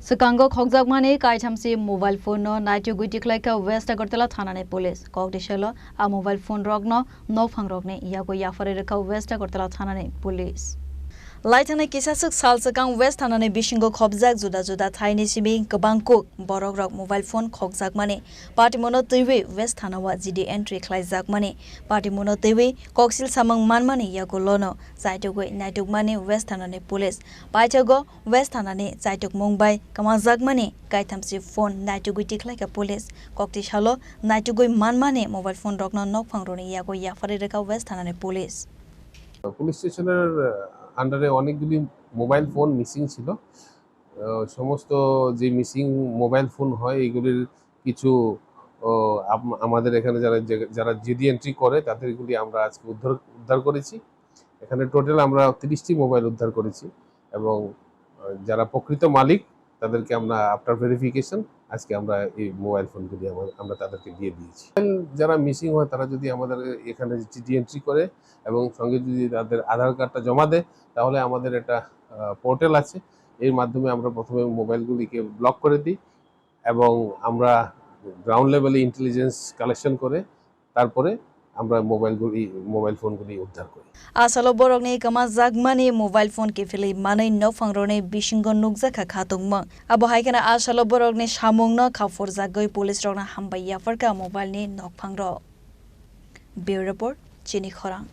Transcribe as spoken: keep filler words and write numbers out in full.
Swkango khokjakmani kaithamsi mobile phone no naitugwi tikhlaikha West Agartala thanani police. Kokdisalo a mobile phone rokno nokphang rokni yago yapharwi rwkha West Agartala thanani police. Laithani kisaswk sal swkang West thanani bisingo khopjak juda juda thaini simi kwbang kuk borok rok mobile phone khokjakmani patimono twiwi West thanao G D entry khlaijakmani patimono twiwi koksil samung manmani yagulono chaitugwi naitukmani West thanani police. Paithago West thanani chaitukmung bai kwmajakmani kaithamsi phone naitugwi tikhlaikha police. Koktisalo naitugwi manmani mobile phone rokno nokphang rokni yago yapharwi rwkha West thanani police. Police স্টেশনের আন্ডারে অনেকগুলি mobile phone missing ছিল। আহ, সমস্ত যে missing mobile phone হয়, এগুলির কিছু, আহ, আম-, আমাদের এখানে যারা যে-, যারা জিডি এন্ট্রি করে, তাদেরগুলি আমরা আজকে উদ্ধার উদ্ধার করেছি। এখানে টোটাল আমরা তিরিশটি মোবাইল উদ্ধার করেছি এবং, আহ, যারা প্রকৃত মালিক, তাদেরকে আমরা আফটার ভেরিফিকেশন আজকে আমরা এই মোবাইল ফোনগুলি আমা-, আমরা তাদেরকে দিয়ে দিয়েছি। যারা মিসিং হয়, তারা যদি আমাদের এখানে জিডি এন্ট্রি করে এবং সঙ্গে যদি তাদের আধার কার্ডটা জমা দেয়, তাহলে আমাদের একটা, আহ, পোর্টাল আছে, এর মাধ্যমে আমরা প্রথমে মোবাইলগুলিকে ব্লক করে দিই এবং আমরা গ্রাউন্ড লেভেলে ইন্টেলিজেন্স কালেকশন করে তারপরে আমরা মোবাইলগুলি, মোবাইল ফোনগুলি উদ্ধার করি। Asalo borokni kwmajakmani mobile phone kiphilwi manwi nokphang rokni bisingo nukjakha khatungmung. Abo hai kheno asalo borokni samungno khaphurjagwi police rokno hambai yapharkha mobile ni nokphang rok. Bureau Report, Chini Khorang.